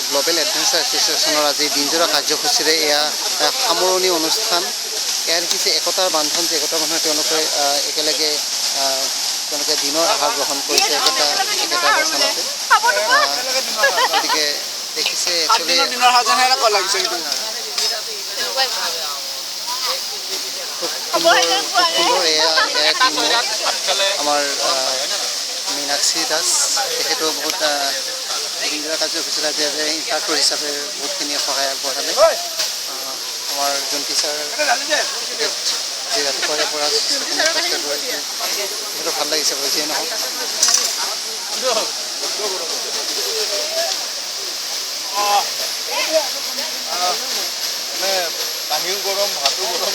Global adventure এছ'চিয়েশ্যনৰ আজি দিনজোৰা কাৰ্যসূচীৰে এয়া সামৰণি অনুষ্ঠান। এয়া দেখিছে একতাৰ বান্ধোন, যে একতাৰ বান্ধোন তেওঁলোকে একেলগে তেওঁলোকে দিনৰ আহাৰ গ্ৰহণ কৰিছে একেটা একেটা বাচনতে। গতিকে দেখিছে একচুৱেলি খুব সুন্দৰ, খুব সুন্দৰ। এয়া এয়া টিম আমাৰ মীনাক্ষী দাস, তেখেতেও বহুত দিনজোৰা কাৰ্যসূচীত আজি আজি ইনষ্ট্ৰাক্টৰ হিচাপে বহুতখিনি সহায় আগবঢ়ালে। আমাৰ জোনটি ছাৰ, তেখেত আজি ৰাতিপুৱাৰে পৰা কষ্ট কৰি, তেখেতৰ ভাল লাগিছে বাৰু। যিয়ে নহওক, মানে পানীও গৰম, ভাতো গৰম।